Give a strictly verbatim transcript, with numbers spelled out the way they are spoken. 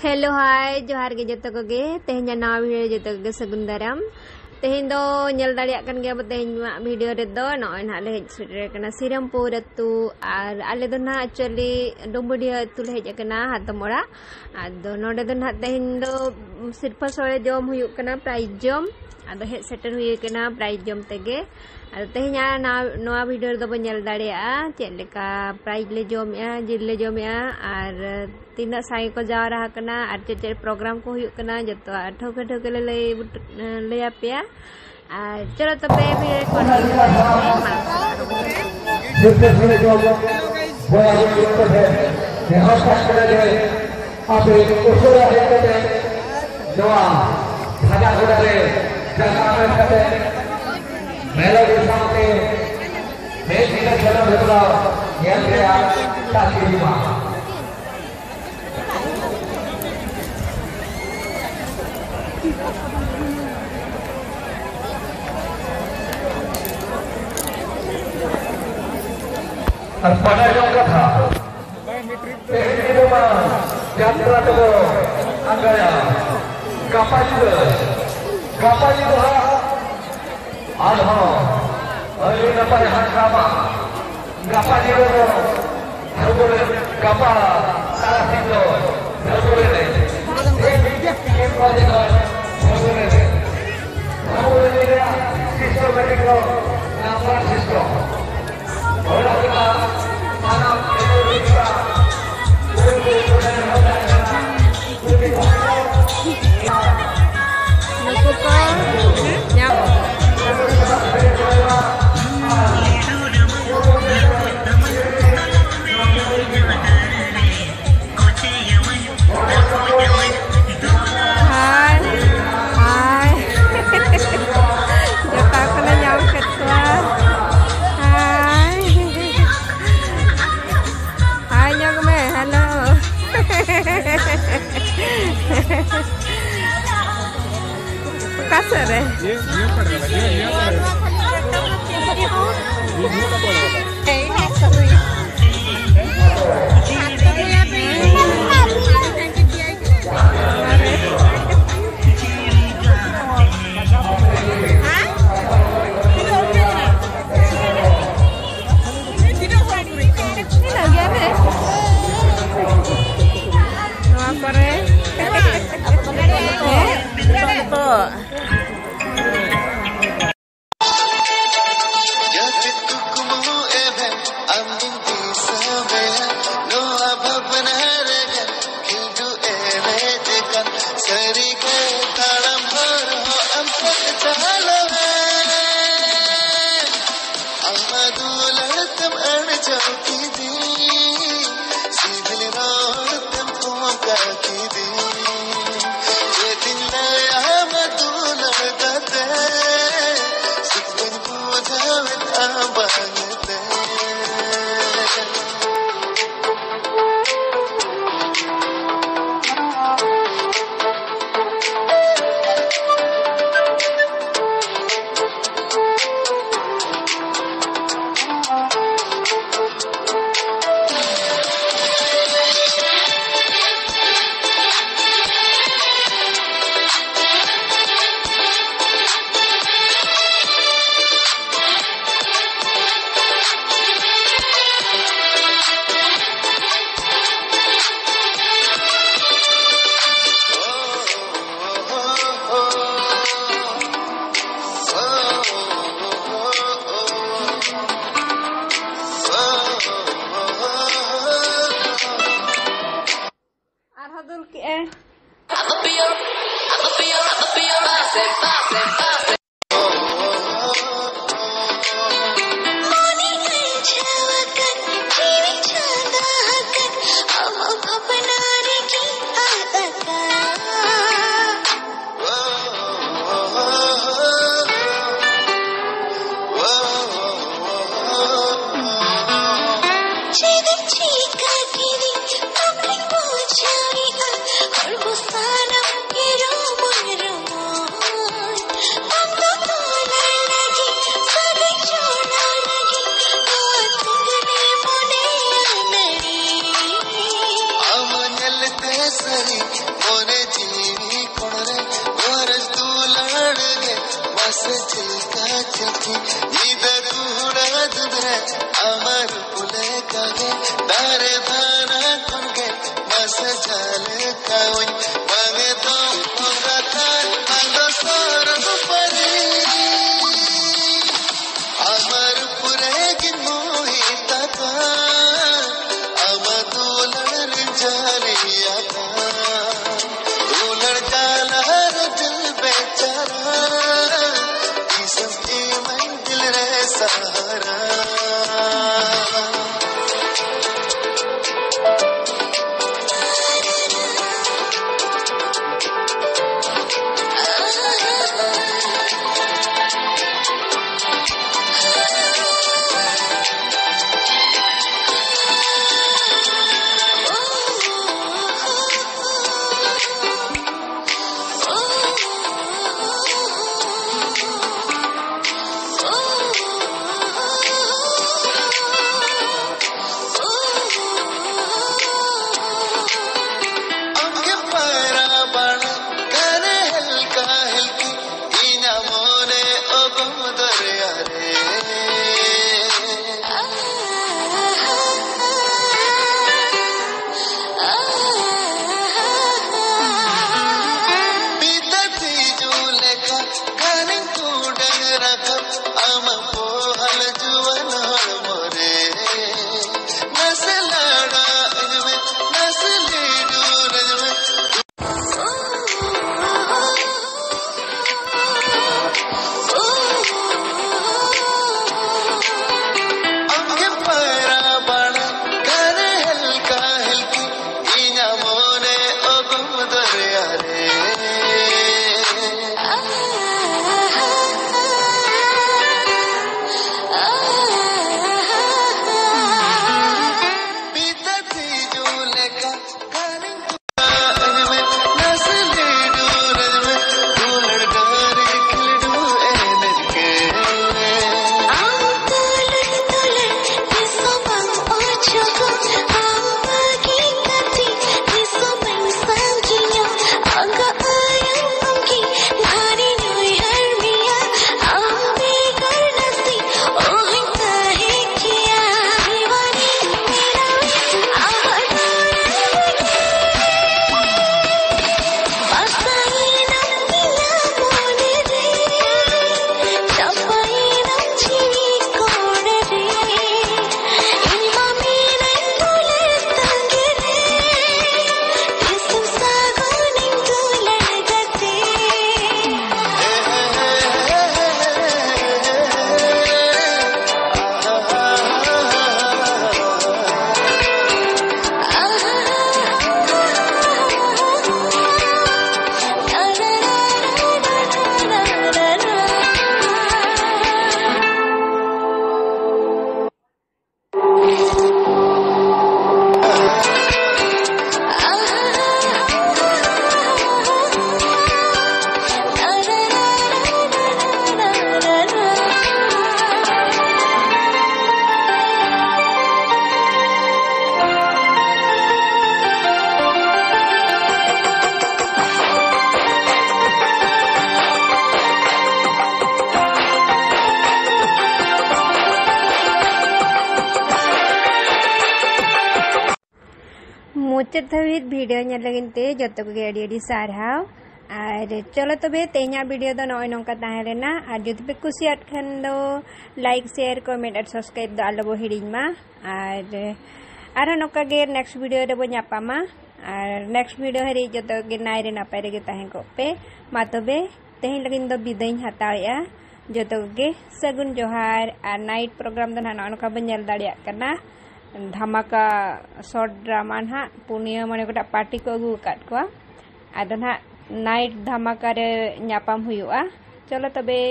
Hello, ᱦᱟᱭ, ᱡᱚᱦᱟᱨ ᱜᱮ ᱡᱚᱛᱚ ᱠᱚᱜᱮ᱾ ᱛᱮᱦᱮᱧᱟᱜ ᱱᱟᱣᱟ ᱵᱷᱤᱰᱤᱭᱳ ᱨᱮ ᱡᱚᱛᱚ ᱠᱚᱜᱮ ᱥᱟᱹᱜᱩᱱ ᱫᱟᱨᱟᱢ᱾ ᱛᱮᱦᱮᱧ ᱫᱚ ᱧᱮᱞ ᱫᱟᱲᱮᱭᱟᱜ ᱠᱟᱱ ᱜᱮᱭᱟ ᱵᱚ, ᱛᱮᱦᱮᱧᱟᱜ ᱵᱷᱤᱰᱤᱭᱳ ᱨᱮᱫᱚ ᱱᱚᱜᱼᱚᱭ ᱱᱟᱦᱟᱜ ᱞᱮ ᱦᱮᱡ ᱥᱮᱴᱮᱨ ᱟᱠᱟᱱᱟ ᱥᱤᱨᱟᱢᱯᱩᱨ ᱟᱹᱛᱩ᱾ ᱟᱨ ᱟᱞᱮ ᱫᱚ ᱱᱟᱦᱟᱜ ᱮᱠᱪᱩᱭᱮᱞᱤ ᱰᱩᱢᱵᱩᱰᱤᱭᱟᱹ ᱟᱹᱛᱩ ᱞᱮ ᱦᱮᱡ ᱟᱠᱟᱱᱟ, ᱦᱟᱛᱚᱢ ᱚᱲᱟᱜ᱾ ᱟᱫᱚ ᱱᱚᱰᱮ ᱫᱚ ᱱᱟᱦᱟᱜ ᱛᱮᱦᱮᱧ ᱫᱚ ᱥᱤᱨᱯᱟᱹ ᱥᱳᱲᱮ ᱡᱚᱢ ᱦᱩᱭᱩᱜ ᱠᱟᱱᱟ, ᱯᱨᱟᱭᱤᱡᱽ ᱡᱚᱢ᱾ ᱟᱫᱚ ᱦᱮᱡ ᱥᱮᱴᱮᱨ ᱦᱩᱭ ᱟᱠᱟᱱᱟ ᱯᱨᱟᱭᱤᱡᱽ ᱡᱚᱢ ᱛᱮᱜᱮ᱾ ᱟᱫᱚ ᱛᱮᱦᱮᱧᱟᱜ ᱱᱟᱣᱟ, ᱱᱚᱣᱟ ᱵᱷᱤᱰᱤᱭᱳ ᱨᱮᱫᱚ ᱵᱚᱱ ᱧᱮᱞ ᱫᱟᱲᱮᱭᱟᱜᱼᱟ ᱪᱮᱫ ᱞᱮᱠᱟ ᱯᱨᱟᱭᱤᱡᱽ ᱞᱮ ᱡᱚᱢᱮᱜᱼᱟ, ᱡᱤᱞ ᱞᱮ ᱡᱚᱢᱮᱜᱼᱟ, ᱟᱨ ᱛᱤᱱᱟᱹᱜ ᱥᱟᱸᱜᱮ ᱠᱚ ᱡᱟᱣᱨᱟ ᱟᱠᱟᱱᱟ ᱟᱨ ᱪᱮᱫ ᱪᱮᱫ ᱯᱨᱳᱜᱨᱟᱢ ᱠᱚ ᱦᱩᱭᱩᱜ ᱠᱟᱱᱟ, ᱡᱚᱛᱚᱣᱟᱜ ᱴᱷᱟᱹᱣᱠᱟᱹ ᱴᱷᱟᱹᱣᱠᱟᱹ ᱞᱮ ᱞᱟᱹᱭ ᱵᱩᱴ-, ᱞᱟᱹᱭ ᱟᱯᱮᱭᱟ᱾ ᱟᱨ ᱪᱚᱞᱚ ᱛᱚᱵᱮ ᱵᱷᱤᱰᱤᱭᱳ ᱨᱮ ᱠᱚᱱᱴᱤᱱᱤᱭᱩ ᱠᱟᱛᱮ ᱢᱟ᱾ ᱟᱯᱮ ᱩᱥᱟᱹᱨᱟ ᱦᱮᱡ ᱠᱟᱛᱮ ᱱᱚᱣᱟ ᱵᱷᱟᱜᱟ ᱜᱚᱰᱟ ᱨᱮ ᱡᱟᱭᱜᱟ ᱦᱟᱢᱮᱴ ᱠᱟᱛᱮ ᱢᱮᱞᱳᱰᱤ ᱥᱟᱶᱛᱮ ᱢᱤᱫ ᱧᱤᱫᱟᱹ ᱠᱷᱮᱞᱳᱰ ᱦᱮᱯᱨᱟᱣ ᱧᱮᱞ ᱨᱮᱭᱟᱜ ᱛᱟᱹᱠᱤᱫ ᱢᱟ᱾ ᱟᱨ ᱵᱟᱰᱟᱭ ᱡᱚᱝ ᱠᱟᱛᱷᱟ, ᱛᱮᱦᱮᱧ ᱧᱤᱫᱟᱹ ᱢᱟ ᱡᱟᱛᱨᱟ ᱛᱮᱵᱚ ᱟᱸᱜᱟᱭᱟ᱾ ᱜᱟᱯᱟ ᱧᱤᱫᱟᱹ, ᱜᱟᱯᱟ ᱧᱤᱫᱟᱹ ᱦᱟᱸᱜ ᱟᱨᱦᱚᱸ ᱟᱹᱰᱤ ᱱᱟᱯᱟᱭ ᱦᱟᱸᱜ ᱜᱟᱯᱟ, ᱜᱟᱯᱟ ᱧᱤᱫᱟᱹ ᱫᱚ ᱜᱟᱯᱟ ᱛᱟᱨᱟᱥᱤᱧ ᱫᱚ ᱡᱷᱟᱹᱞ ᱮᱱᱮᱡ᱾ ᱛᱤᱱ ᱵᱟᱡᱮ ᱠᱷᱚᱱ ᱡᱷᱟᱹᱞ ᱮᱱᱮᱡ᱾ ᱡᱷᱟᱹᱞ ᱮᱱᱮᱡ ᱨᱮᱭᱟᱜ systematic ᱫᱚ number system᱾ ᱚᱱᱟ ᱞᱮᱠᱟ ᱥᱟᱱᱟᱢ ᱮᱱᱮᱡ ᱨᱮᱭᱟᱜ ᱱᱩᱠᱩ ᱠᱚ ᱧᱟᱢ᱾ ᱦᱟᱭ, ᱦᱟᱭ᱾ ᱡᱚᱴᱟᱣ ᱠᱚᱞᱮ ᱧᱟᱢ ᱠᱮᱫ ᱠᱚᱣᱟ᱾ ᱦᱟᱭ᱾ ᱦᱟᱭ ᱧᱚᱜ ᱢᱮ, ᱦᱮᱞᱳ᱾ ᱚᱠᱟ ᱥᱮᱫ ᱨᱮ? ᱡᱟᱹᱯᱤᱫ ᱠᱩᱠᱢᱩ ᱮᱵᱷᱮᱱ ᱟᱢ ᱜᱮᱢ ᱫᱤᱥᱟᱹᱣᱮᱭᱟ, ᱱᱚᱣᱟ ᱵᱷᱟᱵᱽᱱᱟ ᱨᱮᱜᱮ ᱠᱷᱤᱞᱰᱩ ᱮᱱᱮᱡ ᱠᱟᱱ, ᱥᱟᱹᱨᱤᱜᱮ ᱛᱟᱲᱟᱢ ᱦᱚᱨ ᱦᱚᱸ ᱟᱢ ᱥᱮᱫ ᱪᱟᱞᱟᱣᱮᱱ᱾ ᱟᱢᱟᱜ ᱫᱩᱞᱟᱹᱲ ᱛᱮᱢ ᱟᱹᱲᱡᱟᱹᱣ ᱠᱤᱫᱤᱧ, ᱥᱤᱵᱤᱞ ᱨᱚᱲ ᱛᱮᱢ ᱠᱚᱢᱠᱟ ᱠᱤᱫᱤᱧ᱾ ᱪᱮᱫ ᱤᱧ ᱞᱟᱹᱭᱟ ᱟᱢᱟᱜ ᱫᱩᱞᱟᱹᱲ ᱠᱟᱛᱮ, ᱥᱩᱠ ᱵᱟᱹᱧ ᱵᱩᱡᱷᱟᱹᱣᱮᱫ ᱟᱢ ᱵᱟᱝᱛᱮ᱾ ᱟᱨᱦᱚᱸ ᱫᱩᱞ ᱠᱮᱜᱼᱟᱭ᱾ ᱟᱢ ᱧᱮᱞᱛᱮ ᱥᱟᱹᱨᱤ ᱢᱚᱱᱮ ᱡᱤᱣᱤ ᱠᱚᱬᱨᱮ ᱜᱚᱨᱚᱡᱽ ᱫᱩᱞᱟᱹᱲ ᱜᱮ ᱢᱟᱥᱮ ᱪᱤᱞᱠᱟ ᱪᱤᱞᱠᱤ ᱧᱤᱫᱟᱹ ᱫᱩᱦᱲᱟ ᱫᱩᱫᱽᱨᱮ ᱟᱢᱟᱜ ᱨᱩᱯ ᱞᱮᱠᱟᱜᱮ ᱫᱟᱨᱮ ᱵᱟᱱᱟ ᱠᱷᱚᱱᱜᱮ ᱢᱟᱥᱮ ᱡᱷᱟᱞᱠᱟᱣᱟᱹᱧ ᱵᱟᱝᱮ ᱫᱚ ᱵᱚᱸᱜᱟ ᱛᱟᱭ ᱵᱟᱝ ᱫᱚ उलझ जाला हर दिल बेचारा, ये सब ये मंजिल रे सहारा। ᱢᱩᱪᱟᱹᱫ ᱫᱷᱟᱹᱵᱤᱡ ᱵᱷᱤᱰᱤᱭᱳ ᱧᱮᱞ ᱞᱟᱹᱜᱤᱫ ᱛᱮ ᱡᱚᱛᱚ ᱠᱚᱜᱮ ᱟᱹᱰᱤ ᱟᱹᱰᱤ ᱥᱟᱨᱦᱟᱣ᱾ ᱟᱨ ᱪᱚᱞᱚ ᱛᱚᱵᱮ, ᱛᱮᱦᱮᱧᱟᱜ ᱵᱷᱤᱰᱤᱭᱳ ᱫᱚ ᱱᱚᱜᱼᱚᱭ ᱱᱚᱝᱠᱟ ᱛᱟᱦᱮᱸ ᱞᱮᱱᱟ᱾ ᱟᱨ ᱡᱩᱫᱤ ᱯᱮ ᱠᱩᱥᱤᱭᱟᱜ ᱠᱷᱟᱱ ᱫᱚ ᱞᱟᱭᱤᱠ, ᱥᱮᱭᱟᱨ, ᱠᱚᱢᱮᱱᱴ ᱟᱨ ᱥᱟᱵᱥᱠᱨᱟᱭᱤᱵ ᱫᱚ ᱟᱞᱚ ᱵᱚ ᱦᱤᱲᱤᱧ ᱢᱟ᱾ ᱟᱨ ᱟᱨᱦᱚᱸ ᱱᱚᱝᱠᱟ ᱜᱮ ᱱᱮᱠᱥᱴ ᱵᱷᱤᱰᱤᱭᱳ ᱨᱮᱵᱚ ᱧᱟᱯᱟᱢᱟ᱾ ᱟᱨ ᱱᱮᱠᱥᱴ ᱵᱷᱤᱰᱤᱭᱳ ᱦᱟᱹᱨᱤᱡ ᱡᱚᱛᱚ ᱜᱮ ᱱᱟᱭ ᱨᱮ ᱱᱟᱯᱟᱭ ᱨᱮᱜᱮ ᱛᱟᱦᱮᱸ ᱠᱚᱜ ᱯᱮ᱾ ᱢᱟ ᱛᱚᱵᱮ, ᱛᱮᱦᱮᱧ ᱞᱟᱹᱜᱤᱫ ᱫᱚ ᱵᱤᱫᱟᱹᱭᱤᱧ ᱦᱟᱛᱟᱣᱮᱫᱼᱟ᱾ ᱡᱚᱛᱚ ᱠᱚᱜᱮ ᱥᱟᱹᱜᱩᱱ ᱡᱚᱦᱟᱨ᱾ ᱟᱨ ᱱᱟᱭᱤᱴ ᱯᱨᱳᱜᱨᱟᱢ ᱫᱚ ᱱᱟᱦᱟᱜ ᱱᱚᱜᱼᱚ ᱱᱚᱝᱠᱟ ᱵᱚᱱ ᱧᱮᱞ ᱫᱟᱲᱮᱭᱟᱜ ᱠᱟᱱᱟ᱾ ᱫᱷᱟᱢᱟᱠᱟ ᱥᱚᱨᱴ ᱰᱨᱟᱢᱟ ᱱᱟᱦᱟᱜ ᱯᱩᱱᱭᱟᱹ ᱢᱚᱬᱮ ᱜᱚᱴᱟᱝ ᱯᱟᱨᱴᱤ ᱠᱚ ᱟᱹᱜᱩ ᱟᱠᱟᱫ ᱠᱚᱣᱟ᱾ ᱟᱫᱚ ᱱᱟᱦᱟᱜ ᱱᱟᱭᱤᱴ ᱫᱷᱟᱢᱟᱠᱟ ᱨᱮ ᱧᱟᱯᱟᱢ ᱦᱩᱭᱩᱜᱼᱟ᱾ ᱪᱚᱞᱚ ᱛᱚᱵᱮ᱾